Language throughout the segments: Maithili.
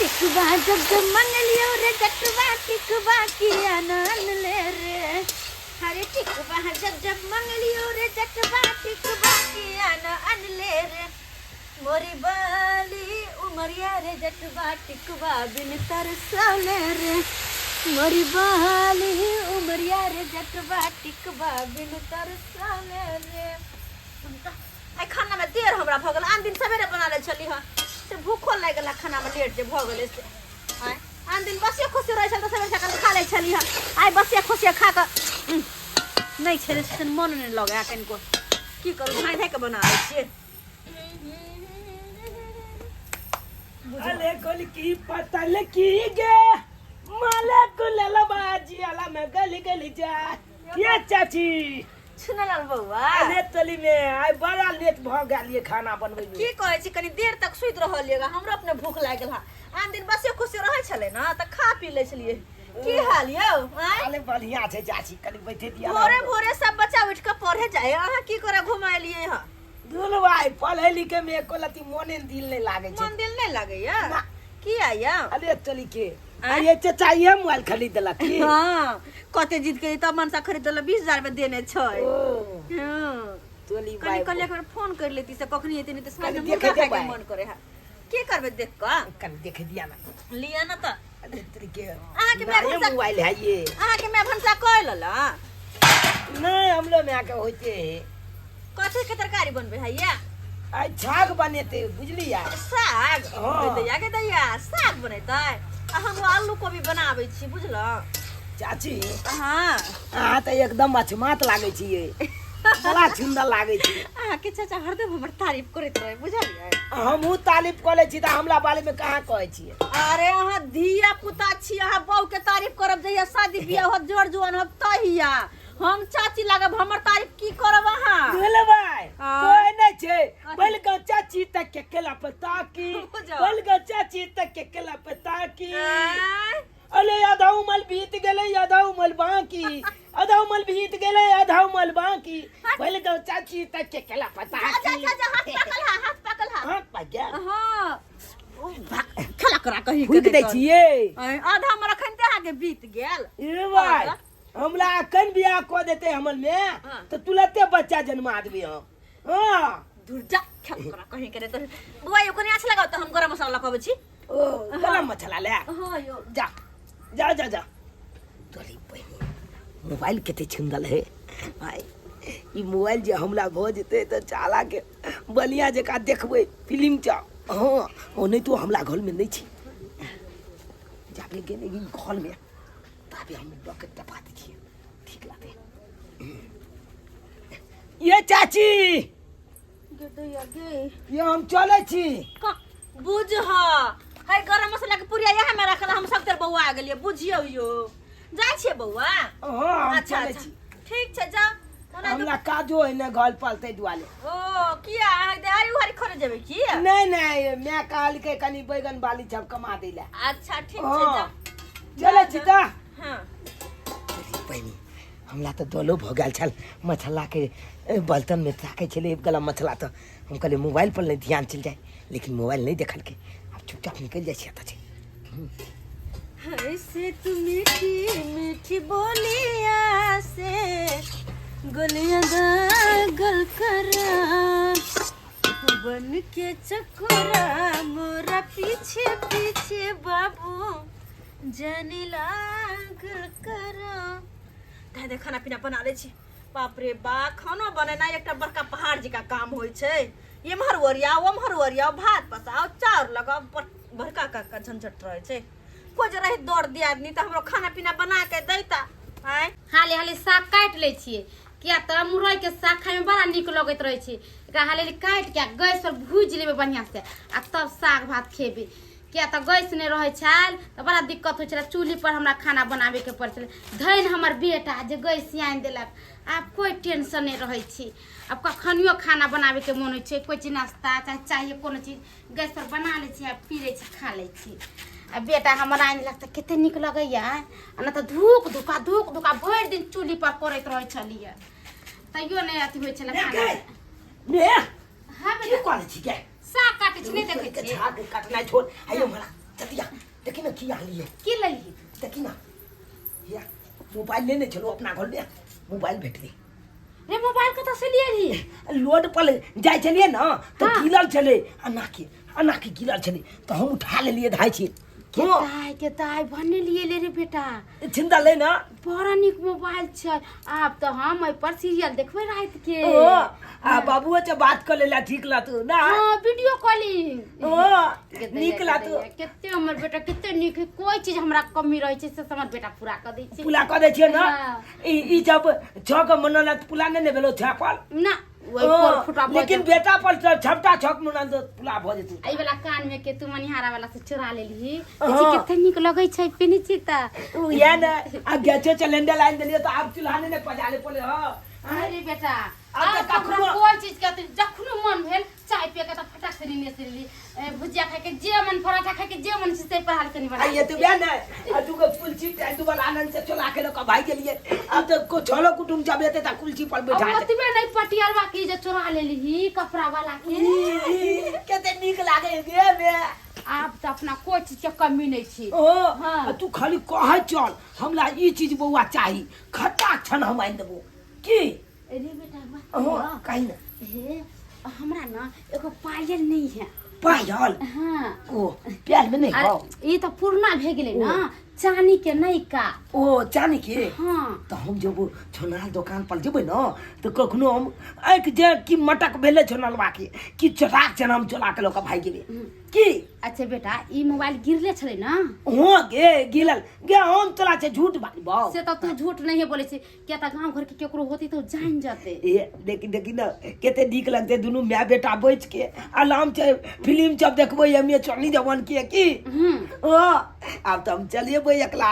टिकबा जब जब मंगलियो रे जटवा टिकबा किया नान ले रे हरे टिकबा जब जब मंगलियो रे जटवा टिकबा किया नान ले रे मोरी बाली उमरिया रे जटवा टिकबा बिन तरसले रे मोरी बाली उमरिया रे जटवा टिकबा बिन तरसले रे। आइ खानामे देर हमरा भऽ गेल, आन दिन सवेरे बना लै छली हँ, से भूखो लागि गेल खानामे लेट जे भऽ गेलै से। आँय आन दिन बसिया खुशी रहै छल तऽ सवेरे सकाल खा लै छली हँ, आइ बसिया खुशिया खा कऽ नहि छलै से मन नहि लगै कनिको, की करू धाँइ धाँइ कऽ बना लै छियै। अले गोल की पतल की गे माला गुलाल बाजी अला में गली गली जा ये चाची सुनलाल बौआ अरे तली में आइ बड़ा लेट भऽ गेल ये खाना बनबै में। की कहै छी, कनी देर तक सुति रहलियै गा, हमरो अपने भूख लागि गेल। आन दिन बसे खुशी रहै छलै ने तऽ खा पी लै छलियै। की हाल यौ? आँय? अरे बढ़िया छै चाची, कनी बैठे दिया। भोरे भोरे सब बच्चा उठि कऽ पढ़े जाइ, अहाँ की करे घुमेलियै हँ? दुनू भाई पढ़े लिखे में एको लती मोने दिल नहीं लागे छै। मन दिल नहि लागैया? ना। किया यौ? अरे चली के अरे चाचा ये मोबाइल खरीद देलक की? हाँ, कते जीत के तब मनसा खरीद देलक, 20,000 में देने छै। ओ हाँ। तोली कनी भाई कल एक बेर फोन कर लेती से कखनी एती, नहीं तऽ साँझ कनी में देखे मुर्गा खाय के देबै। मन करे है। की करबै देख कऽ? कनी देखे दिया ना। लिअ ना तऽ। अरे तोरी के अहाँके माय नया भनसा मोबाइल है ये। अहाँके माय भनसा कऽ लेला? नहीं, हमलो में आके होते है। कथी के तरकारी बनबै है या? आई छाग बनेते बुझलिया। साग? हाँ। गे दैया, गे दैया, साग बनेतै? आ हम आलू कोबी बनाबै छी बुझलौ। चाची। हाँ। अहाँ तऽ एकदम अछमात लागै छियै, बड़ा सुंदर लागै छी। अहाँके चाचा हरदम हमर तारीफ करैत रहै बुझलियै। हमहूँ तारीफ कऽ लै छी तऽ हमरा बारे मे कहाँ कहै छियै? अरे अहाँ धिया पुता छी, अहाँ बहू के तारीफ करब जहिया शादी बियाह होत, जोर जुआन होत तहिया। हम चाची लागब, हमर तारीफ की करब अहाँ? भेल भाई। हाँ। कोई नहीं छे, बोल गो चाची तक के केला पता की, बुझो। बोल गो चाची तक के केला पता की। आँय? अरे आधा उमल बीत गेले, आधा उमल बाकी, आधा उमल बीत गेले, आधा उमल बाकी, बोल गो चाची तक के केला पता जा जा की। जा जा, हाथ पकड़ हा, हाथ पकड़ हा। हाथ पकड़। हाँ। ओ, भाग, खेला करा कहीं फूक के दै नहीं छियै। कर। आँय, आधा हमर अखन ते अहाँके बीत गेल। ए भाई, हमरा अखन बियाह कऽ देते हमर में हाँ। तऽ तुरते बच्चा जन्मा देबै हम। हाँ। दूर जा, खेल करा कहीं करे तो। बुआ यो कनी अच्छा लगाओ तऽ हम गरम मसाला लगाबै छी। ओ गरम मसाला ले। हाँ यो। जा जा जा जा। तोरी बहिन मोबाइल कते सुंदर है भाई, ई मोबाइल जे हमरा भऽ जेतै तऽ चाला के बढ़िया जकाँ देखबै फिल्म च। हाँ, ओनाहितो हमरा घरमे नहि छै, जाबे गेलै ई घरमे ताबे हम लऽ के टपा दै छियै, ठीक लागतै। ये चाची। गे दैया गे। ये हम चलै छी। बुझ है गरम मसाला के पुरिया यहाँ में रखल, हम सब तेर बौआ आ गेलियै बुझियौ यो। जाइ छियै बौआ? हाँ, हम अच्छा, चलै अच्छा। छी। ठीक छै जाउ। ओना तऽ हमरा काजो है ने घर पर ताहि दुआरे। ओ किया अहाँ देहारी उहारी खोले जेबै की? नहीं नहीं, मैं कहलकै कनी बैगन बाली सब कमा दै लए। अच्छा ठीक छै हाँ। जाउ। चलै छी तऽ। हाँ। बहिनी हमरा तऽ दलो भऽ गेल छल मछलाके बर्तनमे ताकै छलै गरम मछला, तऽ हम कहलियै मोबाइल पर नहि ध्यान चलि जाय, लेकिन मोबाइल नहि देखलकै। आब चुपचाप निकलि जाइ छी एतऽ छै। ऐसे तू मीठी मीठी बोलिया से गोलियां दागल करा, बन के चकोरा मोरा पीछे पीछे बाबू जाने लागल करा। धै धै खाना पीना बना लै छी। बाप रे बा, खाना बनेनाइ एकटा बड़का पहाड़ जकाँ काम होइ छै। एम्हर ओरियाउ ओम्हर ओरियाउ, भात पसाउ, चाउर लगाउ, बड़का का झंझट रहै छै। कोइ जे रहै दर दियादनी तऽ हमरो खाना पीना बना के दैता। आँय हाली हाली साग काटि लै छियै, किया तऽ मुरैके साग खायमे बड़ा नीक लगैत रहै छै। एकरा हाली हाली काटि के आ गैस पर भूजि लेबै बढ़िआँ से आ तब साग भात खेबै, किया तऽ गैस नहि रहै छल तऽ बड़ा दिक्कत होइ छलै, चूल्ही पर हमरा खाना बनाबैके पड़ै छलै। धनि हमर बेटा जे गैस आनि देलक, आब कोइ टेंशन नहि रहै छै। आब कखनियो खाना बनाबैके मोन होइ छै, कोइ चीज नाश्ता चाहे चाहिए कोनो चीज गैस पर बना लै छी आ पी लै छी, खा लै छी। आ बेटा हमर आनि देलक तऽ कते नीक लगैया, आ नहि तऽ धूक धुका धूक धुका भरि दिन चूल्ही पर करैत रहै छलियै, तैयो नहि अथी होइ छलै खाना। ने हाँ की बेटा। करै छी गे? साग काटै छी, नहि देखै के छी? झाग काटनाइ छोड़, आइयो हमरा जतिया की आनलियै? की लेलही? देखी ना, या मोबाइल लेने छलहुँ अपना घरमे, मोबाइल भेटलै। रे, मोबाइल कतऽ से लियली? लोड पर जाइ छलियै ने तऽ गिरल छलै, अना के अना के गिरल छलै तऽ हम उठा लेलियै धाइ छी। के दाय के दाय भने लिए ले रे बेटा। चिन्ता ले ना। बड़ा नीक मोबाइल छै, आब तऽ हम एहि पर सीरियल देखबै राति के। ओ आ बाबुओ से बात कर लेला, ठीक ला तू ना? हाँ, वीडियो कॉलिंग। ओ नीक ला तू। कते हमर बेटा कते नीक है, कोई चीज हमरा कमी रहै छै से हमर बेटा पूरा कर दै छै। पुला कऽ दै छियै ना? हाँ। ई ई जब छह के मनल तऽ पुला नहि ने भेलो छह पर ना, ओहि ओ, पर फुटा भऽ लेकिन जेतौ। बेटा पर छपटा छक मनल तऽ पुला भऽ जेतौ। एहि वाला कान में के तू मनिहारा वाला से चोरा लेलही? हाँ। कते नीक लगै छै पेनी छी तऽ। उ इएह ने, आ गैसो सिलेंडर आनि देलियै तऽ आब चूल्हा नहि ने पजाले पड़े। हँ अरे बेटा, आब तऽ आब तऽ हमरा कखनो- कोई चीज के अथी, जखनो मन भेल चाय पिए के तऽ फटाक से नीने से लेली, भुजिया खाय के जे मन, पराठा खाय के जे मन छै से पहाड़ के नहीं बना आ ये तो बे ने आ दूगो कुलची ते दूगो आनंद से चला के लोग भाई गेलिए। अब तो को छलो कुटुम जब एते त कुलची पर बैठा दे। ओतबे नहीं, पटियलवा की जे चोरा लेली कपड़ा वाला के। ई, कते नीक लागे गे बे। आब तऽ अपना कोई चीज के कमी नहीं छै। ओ हाँ। आ तू खाली कहे चल हमरा ई चीज बौआ चाही, खटा छन हम आनि देबो की। अरे बेटा, बात ओ कहियौ। कही ना। हे, हमरा ना एगो पायल नहीं है। पायल? हाँ। ओ प्याल में नहीं? अरे हो ई तऽ पुरना भे गेलै ना, चानी के नहीं का। ओ चानी के? हाँ। तऽ हम जब छोनाल दोकान पर जेबै ने तऽ कखनो हम आँखि जे कि मटक भेलै छोनलवा के कि चटाक चना हम चला के लऽ कऽ भागि गेबै की। अच्छा बेटा, ई मोबाइल गिरले छलै ना? हो गे, गिरल गे, हम तोरा छै झूठ बाजबौ? से तऽ तू झूठ नहीं बोलै छी, किया तऽ गाँव घर के केकरो होती तऽ जान जते। ए देखी देखी ना, कते नीक लगतै दुनू माय बेटा बैठ के आराम से फिल्म सब देखबै एमे चली जवान के की। हम्म। ओ आब तऽ हम चलेबै एकला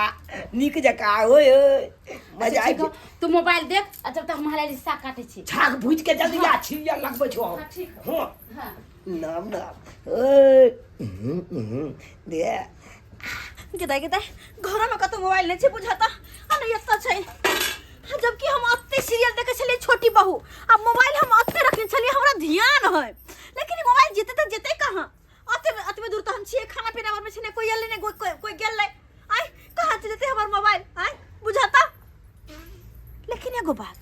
नीक जकाँ, ओए ओए मजा अच्छा, आबि ठीक हौ, तू मोबाइल देख आ जब तक हम हलाली साग काटे छी। छाक भूज के जल्दी आ, छिलिया लगबै छौ हम। हाँ, ठीक। हँ। हाँ। नाम नाम ओए दे। गेदाइ गेदाइ, घरमे कतौ मोबाइल नहि छै बुझाता, आ नहि एतऽ छै, जबकि हम अते सीरियल देखै छलियै छोटी बहू, आ मोबाइल हम अते रखने छलियै, हमरा ध्यान है, लेकिन ई मोबाइल जेतै तऽ जेतै कहाँ? अते अतबे दूर तऽ हम छियै, खाना पीना बनबै छियै, कोई एलै नहि, कोई कोई गेलै, आइ कहाँ चलि जेतै हमर मोबाइल? आइ बुझाता। लेकिन एगो बात,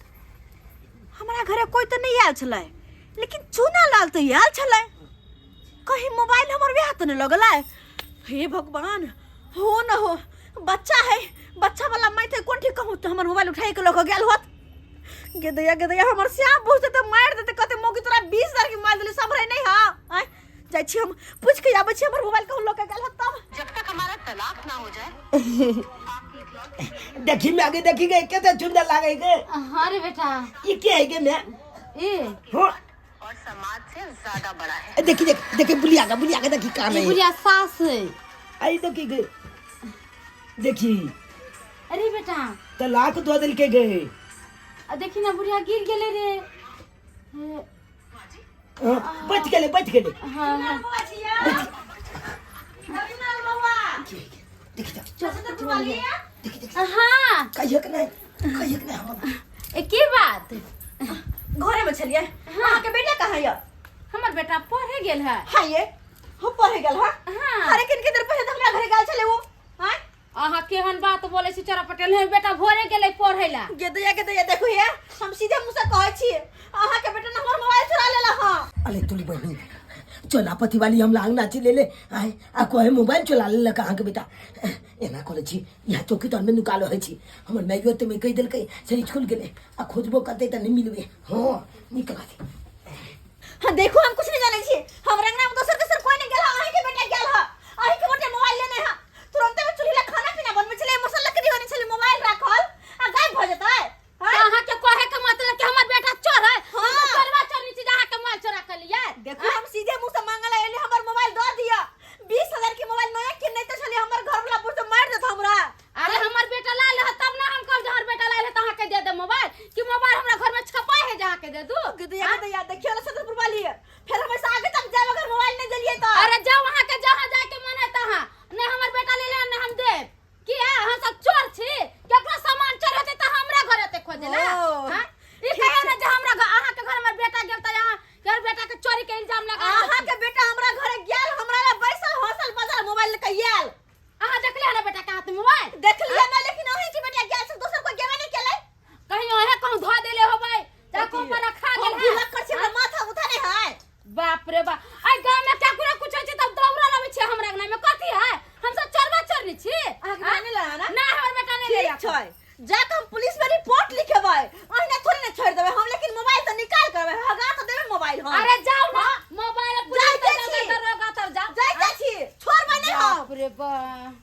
हमरा घरे कोई तऽ नहि आयल छलै, लेकिन चूना लाल तऽ आयल छलै, कहीं मोबाइल हमर वएह तऽ नहि लगलै? हे भगवान, हो न हो बच्चा है, बच्चा वाला माइते कोन ठीक कहूँ तऽ हमर मोबाइल उठाई के लऽ कऽ गेल होत। गेदैया गेदैया, हमर श्याम बुझते तऽ मारि देते, कहते मौगी तोरा 20,000 के मोबाइल देली, सम्हरै नहीं। हाँ, आँय जाइ छी, हम पूछि के आबै छी हमर मोबाइल कहूँ लऽ के गेल होत तब। जब तक हमारा तलाक ना हो जाए। देखी मैं आगे देखी गए, कते सुंदर लागे गे। हाँ रे बेटा। ई के है गे मैं? ए हाँ। और समाज से ज्यादा बड़ा है। देखी देख देखी, बुलिया का बुलिया का देखी कान ई है। बुढ़िया सास है। आई देखी गे, देखी। अरे बेटा, तलाक दो दिल के गए। आ देखी ना, बुढ़िया गिर गेलै रे। हे, हाँ, बच गेले बच गेले। हाँ हाँ। देखी जा। हाँ। कहियो के नहीं, कहियो के नहीं हमरा। ए की बात? घरे में छलियै, अहाँके बेटा कहाँ यऽ? हमर बेटा पढ़े गेल है। हाँ ये हम पढ़े गेल? हाँ। हाँ। अरे किनके देर पहिले तऽ हमरा घरे गेल छलै ओ? हाँ। अहाँ केहन बात बोलै छी चोरा पटेल, हे बेटा भोरे गेलै पढ़ै ला। गेदैया गेदैया, देखो ये, हम सीधे मुँह से कहै छी, अहाँके बेटा ने हमर मोबाइल चुरा लेला। हाँ। अरे तुली बहिनी, चोलापति वाली हम लांग नाची ले ले आए आ कोहे मोबाइल चोला लेलक अहाँके बेटा। एना करै छी, यहाँ चौकी तर में नुका रहै छी, हमर माइयो ते में कहि देलकै से स्कूल गेलै आ खोजबो करतै तऽ नहि मिलबै। हाँ नीक लागतै। हाँ देखो, हम कुछ नहीं जानै छी, हमर अंगना में दोसर तेसर कोई नहीं गेल हा, अहीं के बेटा गेल हा, अहीं के बेटा मोबाइल लेने हा। तुरंते में चूल्ही ला खाना पीना बनबै छलै, मसाला लकड़ी होने छलै, मोबाइल राखल आ गायब भऽ जेतै? हाँ? अहाँ के कहे के मतलब कि हमर बेटा चोर है? हाँ। हम तो चोरवा चोरनी छी जे अहाँ के मोबाइल चोरा के लिए। देखो, हम सीधे मुंह से मांगल एली, हमर मोबाइल दऽ दिअ, 20,000 के मोबाइल नया किन नहीं तो छलै, हमर घर वाला बुढ़ तो मारि देत हमरा। अरे हमर बेटा लाल है तब ना हम कहब जे हमर बेटा लाल है तऽ अहाँ के दे दे मोबाइल, कि मोबाइल हमरा घर में छपा है जे अहाँ के दे दू? गेदैया गेदैया, देखियौ ना छतरपुर वाली, फेर हम ऐसे आगे तक जाब अगर मोबाइल नहीं देलियै तऽ। अरे जाओ, अहाँ के जहाँ जाए के मन है तहाँ। तू मोबाइल देखलियै ना, लेकिन अहीं के बेटा गेल छै, दोसर कोई गेबे नहीं केलै। कहीं ओहे कहूं धो देले होबै चाकू पर रखा हम गेल है। भुलक्कड़ छी, हमरा माथा उठा नहीं है। बाप रे बाप, आई गांव में केकरो कुछ होइ छै तब दौड़ल अबै छै हमरा अंगना में। कथी है, हम सब चरवा चरनी छी। अहाँके बेटा नहि लेला ना? ना, हमर बेटा नहीं लेला। ठीक छै, जाके हम पुलिस में रिपोर्ट लिखेबै। अहिना थोड़ी ने छोड़ देबै हम, लेकिन मोबाइल तऽ निकाल करबै, हगा तऽ देबै मोबाइल हम। अरे जाओ ना, मोबाइल पुलिस जाइते तऽ छी। दरोगा तब जाओ। जाइते छी, छोड़बै नहि हम। बाप रे बाप,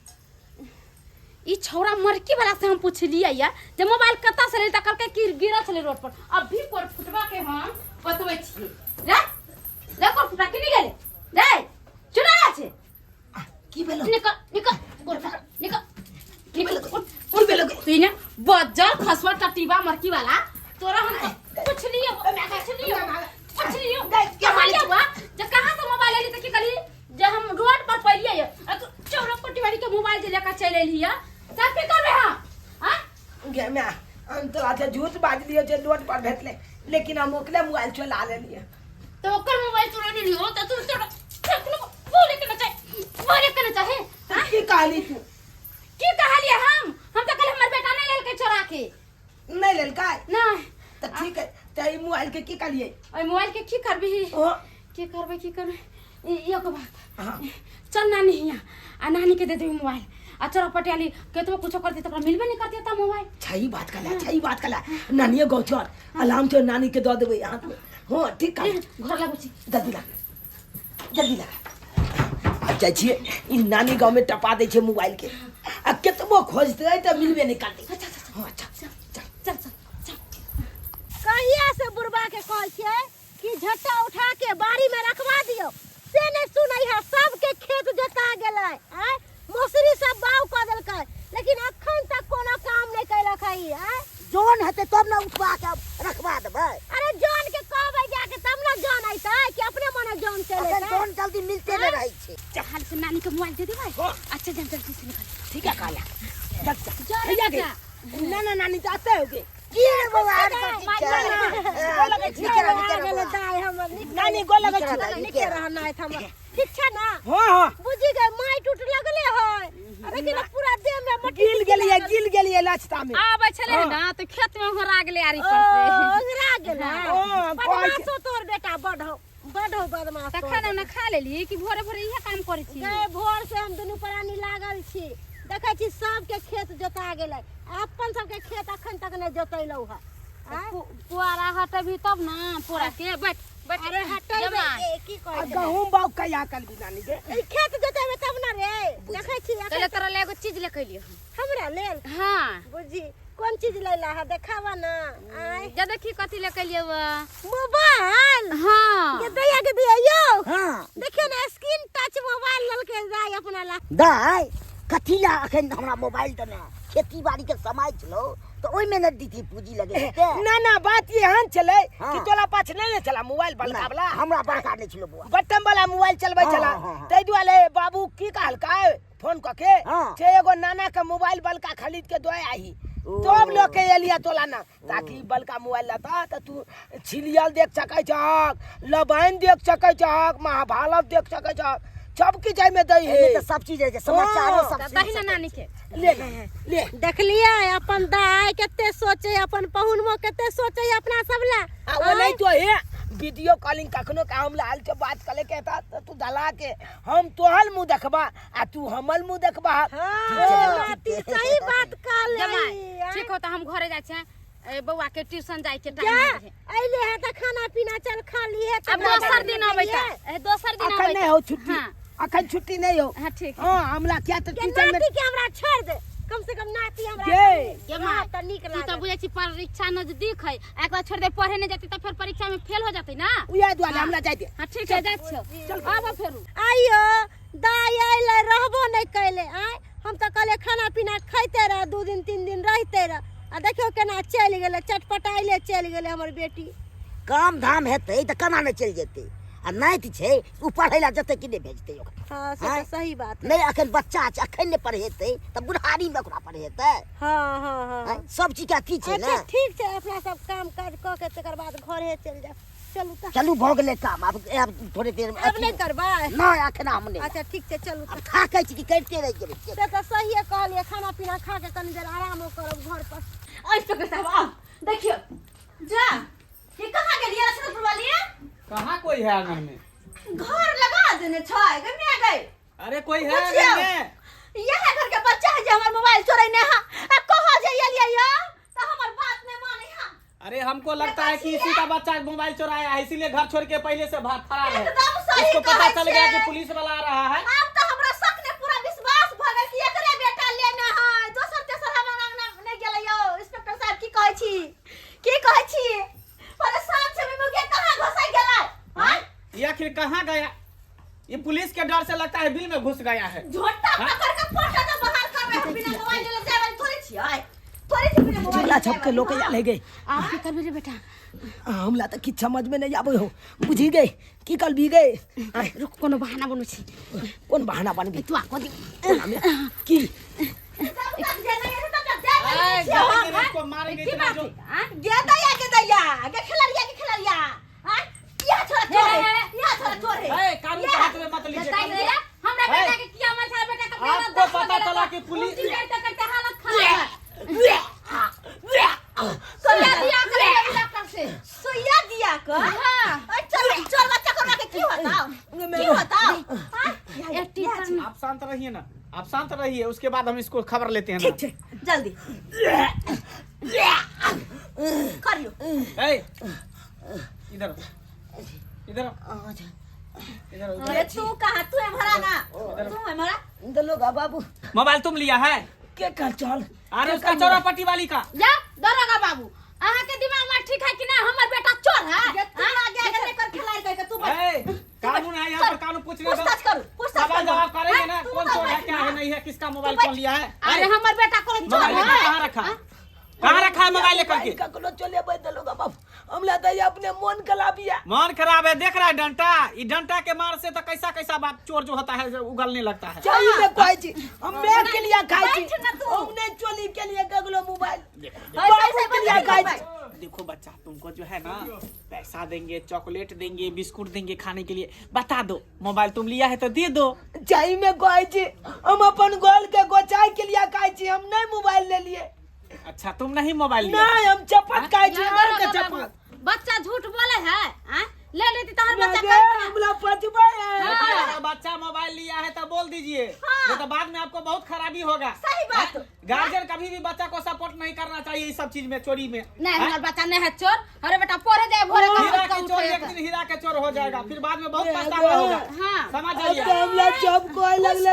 ई छौड़ा मरकी वाला से हम पुछलियै या जे मोबाइल कतऽ से लेली, तऽ कहलकै कि गिरल छलै रोड पर। अभी कोर फुटवा के हम बतबै छियै। रे रे, कोर फुटवा के नहीं गेलै रे, चुना छै। की भेलो? निकल निकल, कोर फुटवा निकल निकल। की भेलो? तू ने बज्जर खसवा टटीबा मरकी वाला, तोरा हम पुछलियै पुछलियै पुछलियै कहलियै बा जे कहाँ से मोबाइल लेली, तऽ की कहली जे हम रोड पर पड़ियै। आ तू चौरा पटिवारी के मोबाइल जे लेकर चलि एलही, तब की करबै हम? आँ? गे माय, हम तोरा से झूठ बाजलियो जे रोड पर भेटलै, लेकिन हम ओकरे मोबाइल चोरा लेलियै। तो ओकर मोबाइल चोरा लेलियो तऽ तू तोरा कखनो बोले के ना चाहे, बोले के ना चाहे। तऽ की कहली तू? की कहलियै हम? हम तऽ कहलियै हमर बेटा नहि लेलकै चोरा के। नहि लेलकै? नहि। तऽ ठीक है, तऽ ई मोबाइल के की कहलियै? ओहि मोबाइल के की करबिही? ओ की करबै, की करबै? एगो बात। हाँ। चल नानी हियाँ आ नानी के दे देबी मोबाइल, आ चोरा पटियाली केतबो कुछो करती तऽ ओकरा मिलबे नहि करती तऽ मोबाइल। छई बात कला, छई बात कला। नानिए गाँव चल, आराम से नानी के दऽ देबै हाथ में। हाँ, ठीक कह। घर लागू छी। जल्दी लगा, जल्दी लगा। आब जाइ छियै, ई नानी गाँव में टपा दै छै मोबाइल के, आ केतबो खोजतै तऽ मिलबे नहि करतै। अच्छा अच्छा। हाँ, अच्छा, चल। चल चल चल। कहिया से बुढ़बा के कहै छियै कि झट्टा उठा के बाड़ी में रखवा दियौ, से नहीं सुनै है। सबके खेत जोता गेलै, आँय, मौसरी सब बाउ कऽ देलकै, लेकिन अखन तक कोनो काम नहीं कैलक है ई, आँय। जौन हेतै तब ने उठवा के रखवा देबै। अरे जौन के कहबै जाके तब ने जौन अइतै, कि अपने मने जौन चलि अखन अइतै? जौन जल्दी मिलते नहि रहै छै। हाल से नानी के मोबाइल दे देबै। हाँ। अच्छा, जल्दी जल्दी से निकल। ठीक है, कहला चल चल। जा रे हैया गे। बेटा। ना ना, नानी जाते होगे। की रे बौआ, आर सब ठीक छै? गोर लगै छी। नीके रह, नीके रह गेलै बौआ। दाइ हमर, नीक। नानी, गोर लगै नीके छी। रह, नीके नीके रह। रह नाइत हमर, ठीक छै ना? हाँ हाँ। बुझी गए, माटि उट लगले है, लेकिन पूरा देह में मट्टी। गिल गेलियै, गिल गेलियै लचता में। आबै छलै हाँ। ना तऽ खेत में ओंघरा गेलै आरी ओ पर से। ओंघरा गेलै। ओ, कहै छै। बदमाशो तोहर बेटा बड हौ, बड हौ बदमाश तऽ तोहर खाना उना खा लेली कि भोरे भोरे इहे काम करै छी? गए, भोर से हम दुनू प्राणी लागल छी। देखै छी सबके खेत जोता गेलै, अपन सबके खेत अखन तक नहि जोतैलौ है, आँय? पुआरा हटेबही तब ना पोरा के। बैठ बैठ। अरे हटेबै। जमा। ए, की आ कहै छै? गहूम बाग कहिया करबी नानी गे? ई खेत जोतेबै तब ना रे। देखै छी अखन। पहिले तोरा लए एगो चीज ले के एलियौ हन। हमरा लेल? हाँ। बुझी, कोन चीज लैला है, देखावा ना, आँय? जा देखी कथी ले के एलियौ हँ। मोबाइल? हाँ। ये दैया के दिया यौ। हाँ। देखियौ ने, स्क्रीन टच मोबाइल ललके जाय अपना ला। दाइ, कथी ला अखन हमरा मोबाइल देने? खेती बाड़ी के समय छलो तऽ ओहिमे ने दीदी पूंजी लगे हेतै। ना ना, बात एहन छलै हाँ। कि तोरा पास नहि ने छला मोबाइल बड़का वाला। हमरा बड़का नहि छलो बौआ। बटन वाला मोबाइल चलबै हाँ, छला। हाँ, हाँ। ताहि दुआरे बाबू की कहलकै फोन कऽ के हाँ। से एगो नाना के मोबाइल बड़का खरीद के दो आही, ओ। तब लऽ के एलियै तोला ना, ताकि बड़का मोबाइल लेता तऽ तू सीरियल देख सकै छहक, लबाइन देख सकै छहक, महाभारत देख सकै छहक, सब किछु एहिमे दै एहिमे है। तऽ सब चीज रहै छै, समाचारो हाँ। सब तऽ सुनि दही ना सकै नानी के। ले ले ले। देखलियै अपन दाय कते सोचे, अपन पहुनमो कते सोचे अपना सब ला। आ ओ नहीं तो हे वीडियो कॉलिंग कखनो के हम लाल से बात करे के था त तू दला के हम तोहर मुंह देखबा आ तू हमर मुंह देखबा। हाँ नाती, सही बात कहले। जमाई, ठीक हो तऽ हम घरे जाइ छियै, ए, बौआ के ट्यूशन जाइ के जा। टाइम हो गेलै। अइले है तऽ खाना पीना चल खा लिए। अब दोसर दिन अबै तऽ, ए, दोसर दिन अखन अबै नहीं हो छुट्टी। हाँ। अखन छुट्टी नहीं हो। हाँ, ठीक है। हाँ, हमरा क्या तो के ट्यूशन में नाती के हमरा छोड़ दे, कम से कम नाती हमरा गे। गे माय, तऽ नीक तू तऽ लागत। बुझै छी परीक्षा नजदीक है, एक बार छोड़ दे, पढ़े नहीं जाती तऽ फेर परीक्षा में फेल हो जाती ना। उहे दुआरे हाँ। हमरा जाइ दे। हाँ, ठीक है, जाइ छियौ, आबऽ फेरू। आइयो दाइ अइले, रहबो नहि कैले। आँय, हम तऽ कहलियै खाना पीना खैते रह, 2 दिन 3 दिन रहिते रह, आ देखियौ केना चलि गेलै, चटपटाइले चलि गेलै हमर बेटी। काम धाम हेतै तऽ केना नहि चलि जेतै? आ नाति छै, ओ पढ़ै लए जेतै कि नहि भेजतै ओकरा? हाँ, से तऽ आँय? सही बात है। नहि, अखन बच्चा छै, अखन नहि पढ़ेतै तऽ बुढ़ारीमे ओकरा पढ़ेतै? हाँ हाँ हाँ। आँय? सब चीजके अथी छै ने। अच्छा, ठीक छै, अपना सब काम काज कऽ के तकर बाद घरे चलि जाउ। चलू तऽ। चलू भऽ गेलै काम आब आब थोड़े देर आब नहि करबै? नहि एखन हम नहि। अच्छा ठीक छै चलू। आब थाकै छी कि करिते रहि जेबै। से तऽ सहिए कहलियै, खाना पीना खा के कनी देर आरामो करब घर पर। इंस्पेक्टर साहब आओ देखियो जा ये कहाँ गेलियै लक्ष्मणपुर वाली? कहाँ कोई है आंगन में? घर लगा देने छै गए मैं गए। अरे कोई है पूछियो। आंगन में? यह घर के बच्चा है जे हमर मोबाइल चोरेने है आ कहो जे एलियै यो त हमर बात नहीं माने है। अरे हमको लगता है कि इसी का बच्चा मोबाइल चुराया है, इसीलिए घर छोड़ के पहले से भाग फरार है। एकदम सही इसको पता कहै चल गया छै। कि पुलिस वाला आ रहा है। आब त हमरा शक ने पूरा विश्वास भ गेल कि एकरे बेटा लेने है, दोसर तेसर हमर अंगना नहीं गेलै यो। इंस्पेक्टर साहब की कहै छी, की कहै छी? परेशान छै मुगे, कहाँ घुसै गेलै? हां ये आखिर कहाँ गया? ये पुलिस के डर से लगता है बिल में घुस गया है। झोटा पकड़ के फोटो तो बाहर करबे, हम बिना मोबाइल ले जाय वाली थोड़ी छियै, थोड़ी छी बिना मोबाइल झूला छप के लोक आयल है गे। आप की करबे रे बेटा? हमरा तऽ किछु समझ में नहीं आबै हो, बुझी गए की कल भी गए। रुक कोनो बहाना बनू छी। कोन बहाना बनबी? तू आ कऽ दी। कोना में की तब तक जे नहीं है तब तक जाय वाली ऐ, छियै हम। जाएंगे ना, इसको मारेंगे की इतना बात जो है आ? गेदैया गेदैया गे खेलरिया गे खेलरिया हां यह छोरा चोर है, यह छोरा चोर है। ऐ, कानून के हाथ में मत लीजिए। बताइए कानून- रे, हमरा ऐ, बेटा के किया मर छा बेटा के आपको पता चला कि पुलिस- उल्टी करते करते हालत खराब है। सुइया दिया कर डॉक्टर से। सुइया दिया कर? हाँ। अरे चल चल बच्चा करवा के की होता की होता? हां एक टीचर आप शांत रहिए ना, आप शांत रहिए, उसके बाद हम इसको खबर लेते हैं ना। ठीक छै। जल्दी करियो। ऐ, इधर आओ, इधर आओ, इधर आओ, इधर अरे तू कहाँ, तू हमारा ना, तू हमारा दलोगा बाबू मोबाइल तुम लिया है? के कह चल। अरे उसका चौरापट्टी वाली का। या दरोगा बाबू अहाँ के दिमाग में ठीक है कि ना? हमर बेटा चोर है। ये तू आगे आगे लेकर खिलाड़ी कह के तू बैठ। ऐ, कानून है यहाँ पर, कानून पूछने दो। पूछताछ करू, पूछताछ सवाल करू। जवाब करेंगे ना, तू कौन तो चोर है बैठ क्या ना। है नहीं है, किसका मोबाइल बैठ। कौन लिया है? अरे ऐ, हमर बेटा कोनो चोर मोबाइल लेकर है। कहाँ रखा, कहाँ रखा है मोबाइल लेकर के? ककरो चले बै दलोगा बाबू, हमरा तऽ अपने मन खराब है। मन खराब है, देख रहा है डंटा, ये डंटा के मार से तो कैसा कैसा बात चोर जो होता है जो उगलने लगता है। चाहिए में कहै छी हम मैं के लिए खाइ छी, बैठ ना तू। हम नहीं चोली के लिए ककरो मोबाइल ऐसे बाबू ऐसे के लिए बैठ खाइ ना। छी। देखो बच्चा, तुमको जो है ना पैसा देंगे, चॉकलेट देंगे, बिस्कुट देंगे खाने के लिए, बता दो मोबाइल तुम लिया है तो दे दो। चाही में कहै छी हम अपन गोल के गोचाई के लिए खाइ छी, हम नहीं मोबाइल ले लिए। अच्छा तुम नहीं मोबाइल लिया? नहीं, हम चपत खाइ छी, या आर के दरोगा बाबू, चपत। बच्चा झूठ बोले है आ? ले लेती तो हर बच्चा गे, कहता। हमरा पचबै है। देखिए, अगर बच्चा मोबाइल लिया है तो बोल दीजिए, नहीं तो बाद में आपको बहुत खराबी होगा। सही बात। गार्जियन कभी भी बच्चा को सपोर्ट नहीं करना चाहिए इस सब चीज में, चोरी में। नहीं हमर बच्चा नहीं है चोर। अरे बेटा पढ़े जाए भोरे का हीरा उठ के चोर के एक दिन हीरा के चोर हो जाएगा, फिर बाद में बहुत पछतावा होगा। हाँ। समझ अब जाइए। तो हमरा चप कोई लगले।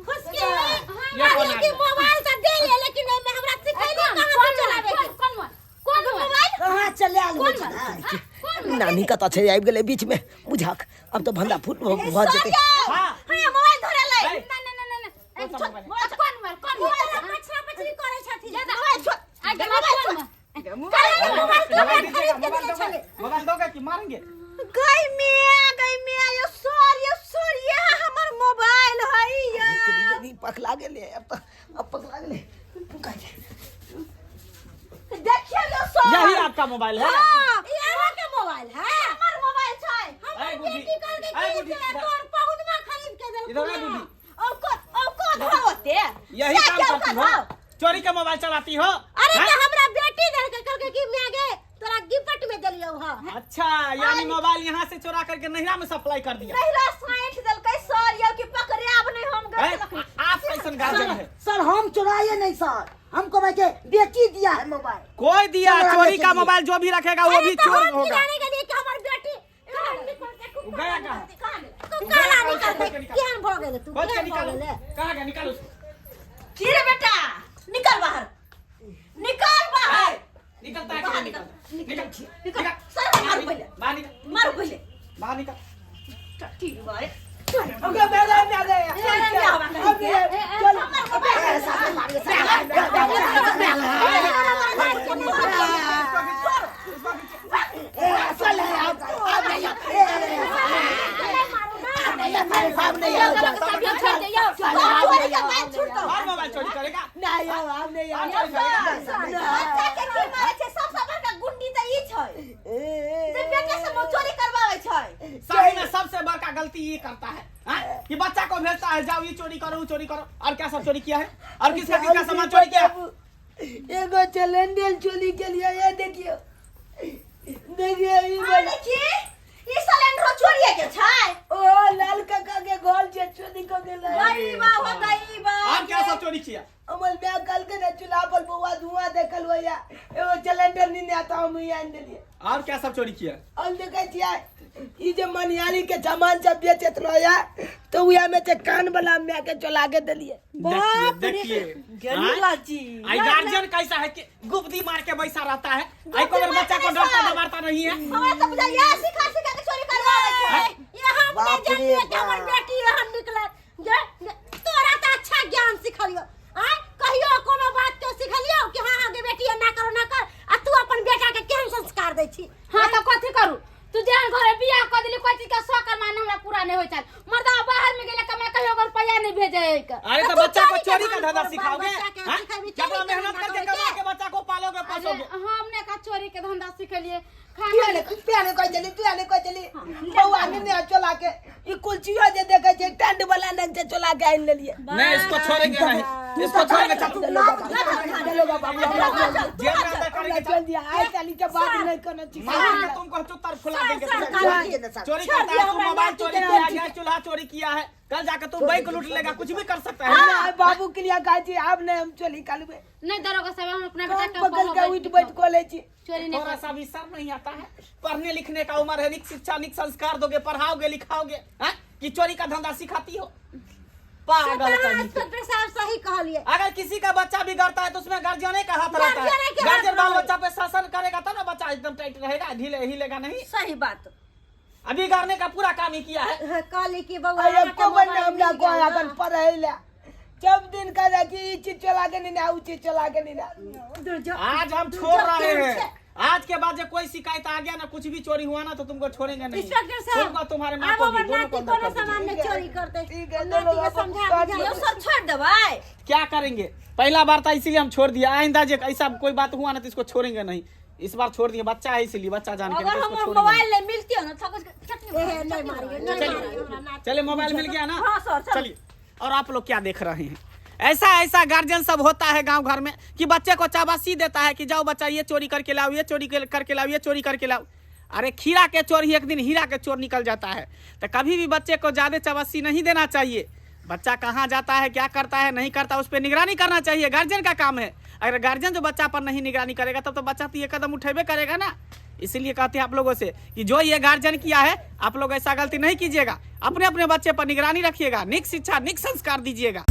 खुशकी ये कौन आ कि गया? मोबाइल तऽ दे ले, लेकिन ओहिमे हमरा सिखैली कौन कहाँ से कौन चलाबे के। कौन कौन कौन मोबाइल कहाँ चले आयल कौन होइ छै? कौन? नानी कतऽ छै आबि गेलै बीच में, बुझक अब तऽ भंडा फूट भऽ जेतै। हाँ। हां मोबाइल धरे ले। ऐ, ना ना ना ना कौन सा मोबाइल? कौन मोबाइल कौन मोबाइल मोबाइल पछरा पछरी करै छथिन। मोबाइल छोड़। आगे कौन मोबाइल मोबाइल कहाँ दीजिएगा, खरीद के मोबाइल देने दोगे? छलै? मोबाइल दोगे कि मारेंगे? गई मिया गई मिया यो सर यो सर ये हमर मोबाइल है या। तोरी पकला गेलै अब तऽ, अब पकला गेलै। देखियो यो सर यही आपका मोबाइल है? हां ई अहाँके मोबाइल है? हमर मोबाइल छै। ऐ बुढ़ी, बेटी कहलकै ऐ कि बुढ़ी, से तोर पहुनमा खरीद के देलकौ। इधर आ बुढ़ी। औको औको धावते यही काम करती हो, चोरी का मोबाइल चलाती हो? अरे हैं? तऽ हमरा बेटी देलकै, कहलकै कि माय गे तोरा गिफ्ट में देलियौ हँ। अच्छा यानी मोबाइल यहाँ से चोरा करके नहिरा में सप्लाई कर दिया। नहिरा साइठ देलकै सर यो कि पकड़े आब नहीं हम ऐ, गए। आप कैसन गार्जियन है? सर हम चुराए नहीं सर, हमको भाई बेटी दिया है मोबाइल। कोई दिया चोरा चोरी के का लिए। मोबाइल जो भी रखेगा वो अरे भी तो चोर हम की होगा। जाने के लिए कि हमर बेटी कहाँ निकल के वो गया कहाँ? तू काला निकल के केहन भऽ गेलै तू, खोज के केहन भऽ निकालो, गेलै? कहाँ गया? निकालो उसको। की रे बेटा निकल बाहर, निकल बाहर। ऐ, निकलता है कि नहीं निकलता? निकल निकल निकल सर मारू पहिले, बाहर निकल, मारू पहिले। बाहर निकल। ठीक बाय। ओके मैं गए मैं गए अब ये चल। चोरी का मोबाइल छूट दो। और मोबाइल चोरी करेगा? नहीं अब हम नहीं और चोरी करेगा? बच्चा के की मारे छै? सबसँ बड़का गुंडी तऽ ई छै। ए सही में सबसे बड़का गलती ये करता है, हाँ? कि बच्चा को भेजता है, जाओ ये चोरी करो, वो चोरी करो। और क्या सब चोरी किया है? और किसका किसका सामान चोरी किया है? एगो चलेंडल चोरी के लिए, ये देखियो, देखियो ई आ वाला। देखी, ई सिलेंडर चोरिए के छै। ओ लाल काका के घर से चोरी क गेलै। गरीबा हो गरीबा। और क्या सब चोरी किया? अमल मैं कल के ना चूल्हा पर बउआ धुआं देखल होया, एगो सिलेंडर नहीं आता, हम ही आन देलिए। और क्या सब चोरी किया? और देखै छियै ई जे मनिहारी के सामान सब बेचैत रहैया, तऽ उएह में से कान वाला my के चोला के देलिए। देखिए, देखिए। गेली लाची। आई गार्जियन कैसा है कि गुप्ती मार के बैठा रहता है। आई को बच्चा को डरता दबाता नहीं है। हमरा तऽ बुझाइया सिखा सिखा के चोरी करवाबै छै। ये हम बाप नहि रे जानलियै कि हमर बाप। बेटी एहन निकलत। जे तोरा तऽ अच्छा ज्ञान सिखलियौ। आँय, कहियो कोनो बात के सिखलियौ कि हाँ हाँ गे बेटी एना करो ना कर, आ तू अपन बेटा के केहन संस्कार दै छी? हाँ तऽ कथी करू? तू जेहन घरे बियाह कऽ देली, कोई चीज के शौक अरमान हमरा पूरा नहीं होइ छल। मर्दा बाहर में गेले कमाए, कहियो ओकर रुपया नहीं भेजे है। अरे तो तो तू बच्चा को चोरी के चोरी का धंधा धंधा कर, सिखाओगे? बाल बच्चा के हाँ? सिखेबी, जब चोरी के मेहनत धंधा करके करे कमा के? के बच्चा को पालोगे अरे पोसोगे। हमने का चोरी के धंधा सिखलिए? तू खाना आने, तू आने कहै छली, तू आने कहै छली बौआ ने चोला के ई कुलचियो जे देखै छै टेंट वाला नंग से चोला के आनि लेलिए। नहीं, इसको छोड़ेंगे नहीं, इसको छोड़ेंगे। चल चलो बाबा, हमरा चल, जेल में अंदर हमरा करेंगे। चल दिया। आइ काल्हि के बाद नहीं कोनो चीज। मार के तुमको चुत्तर फुला देंगे। चोरी चोरी करता है तू, मोबाइल चोरी किया, गैस चूल्हा चोरी किया है, कल जाके तू बाइक लूट लेगा, कुछ भी कर सकता है। नहीं, बाबू के लिए कहै छी, आब नहीं हम चोरी करबै। नहीं दरोगा साहब, हम अपना बेटा कान के पकड़ के पढ़ाबै। उठ बैठ कऽ लै छी। चोरी नहीं थोड़ा सा भी शर्म नहीं आता है? पढ़ने लिखने का उम्र है, निक शिक्षा निक संस्कार दोगे, पढ़ाओगे लिखाओगे, हैं? कि चोरी का धंधा सिखाती हो? पागल कहीं के। इंस्पेक्टर साहब सही कहलिए। अगर किसी का बच्चा बिगड़ता है तो उसमें गार्जियन का हाथ रहता है। गार्जियने के हाथ गार्जियन बाल रहता है। बच्चा पे शासन करेगा तब ना बच्चा एकदम टाइट रहेगा, ढीले हिलेगा नहीं। सही बात। अभी बिगाड़ने का पूरा काम ही किया है। हाँ, कहली कि बउआ आ अहाँके एको बेर मोबाइल हमरा मिल कहै गेल अखन ना। पढ़ै लए, सब दिन कहै कि ई चीज चला के नहीं, उ चीज चला के नहीं। दूर जो। आज हम दूर छोड़ जो रहे केहन हैं। छै। आज के बाद जो कोई शिकायत आ गया ना, कुछ भी चोरी हुआ ना, तो तुमको छोड़ेंगे नहीं। इंस्पेक्टर साहब, तुमको, तुम्हारे माँ आब को भी, हमर दोनों नाती को अंदर कोनो कर दीजिए। सामान नहि चोरी करतै। ठीक है, नाती चलो के बाबू, समझा काट बुझा। लो। सब छोड़ देबै। क्या करेंगे? पहला बार था इसलिए हम छोड़ दिया, आइंदा जो ऐसा कोई बात हुआ ना तो इसको छोड़ेंगे नहीं। इस बार छोड़ दिए, बच्चा है इसलिए, बच्चा जान के अगर नहीं तो इसको हमर छोड़ेंगे मोबाइल नहीं मिलती ना तो कुछ चटनी एहे, नहि मारियौ, नहि मारियौ हमरा नाती। चलिए, मोबाइल मिल गया ना? हाँ सर, चलो। चलिए, और आप लोग क्या देख रहे हैं? ऐसा ऐसा गार्जियन सब होता है गांव घर में कि बच्चे को चाबासी देता है कि जाओ बच्चा ये चोरी करके लाओ, ये चोरी करके लाओ, ये चोरी करके लाओ। अरे खीरा के चोर ही एक दिन हीरा के चोर निकल जाता है। तो कभी भी बच्चे को ज़्यादा चाबासी नहीं देना चाहिए। बच्चा कहाँ जाता है, क्या करता है, नहीं करता, उस पर निगरानी करना चाहिए, गार्जियन का काम है। अगर गार्जियन जो बच्चा पर नहीं निगरानी करेगा तब तो बच्चा तो ये कदम उठेबे करेगा ना। इसीलिए कहते हैं आप लोगों से कि जो ये गार्जियन किया है, आप लोग ऐसा गलती नहीं कीजिएगा। अपने अपने बच्चे पर निगरानी रखिएगा, निक शिक्षा निक संस्कार दीजिएगा।